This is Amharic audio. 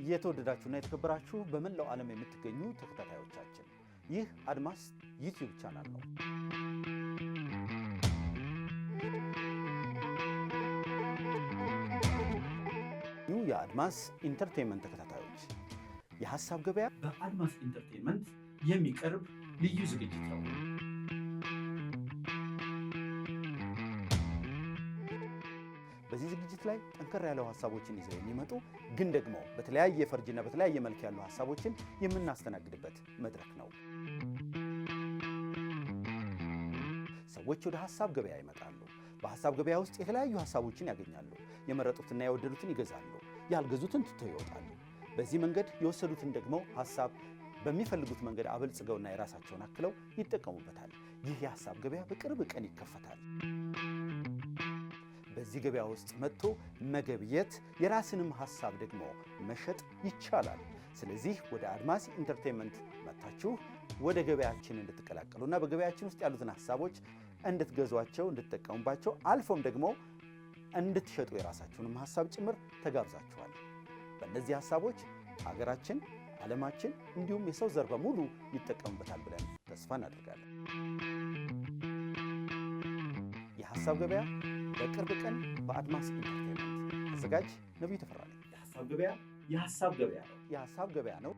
የተወደዳችሁና የተከበራችሁ በመላው ዓለም የምትገኙ ተከታታዮቻችን፣ ይህ አድማስ YouTube channel ነው። የአድማስ Entertainment ተከታታዮች፣ የሐሳብ ገበያ በአድማስ Entertainment የሚቀርብ ልዩ ዝግጅት ነው። በዚህ ዝግጅት ላይ ጠንከር ያለው ሀሳቦችን ይዘው የሚመጡ ግን ደግሞ በተለያየ ፈርጅና በተለያየ መልክ ያሉ ሀሳቦችን የምናስተናግድበት መድረክ ነው። ሰዎች ወደ ሀሳብ ገበያ ይመጣሉ። በሀሳብ ገበያ ውስጥ የተለያዩ ሀሳቦችን ያገኛሉ። የመረጡትና የወደዱትን ይገዛሉ። ያልገዙትን ትተው ይወጣሉ። በዚህ መንገድ የወሰዱትን ደግሞ ሀሳብ በሚፈልጉት መንገድ አበልጽገውና የራሳቸውን አክለው ይጠቀሙበታል። ይህ የሀሳብ ገበያ በቅርብ ቀን ይከፈታል። በዚህ ገበያ ውስጥ መጥቶ መገብየት፣ የራስንም ሀሳብ ደግሞ መሸጥ ይቻላል። ስለዚህ ወደ አድማስ Entertainment መጥታችሁ ወደ ገበያችን እንድትቀላቀሉና በገበያችን ውስጥ ያሉትን ሀሳቦች እንድትገዟቸው፣ እንድትጠቀሙባቸው፣ አልፎም ደግሞ እንድትሸጡ የራሳችሁንም ሀሳብ ጭምር ተጋብዛችኋል። በእነዚህ ሀሳቦች ሀገራችን፣ ዓለማችን እንዲሁም የሰው ዘር በሙሉ ይጠቀሙበታል ብለን ተስፋ እናደርጋለን። የሀሳብ ገበያ በቅርብ ቀን በአድማስ Entertainment። አዘጋጅ ነቢዩ ተፈራ ነኝ። የሀሳብ ገበያ የሀሳብ ገበያ ነው። የሀሳብ ገበያ ነው።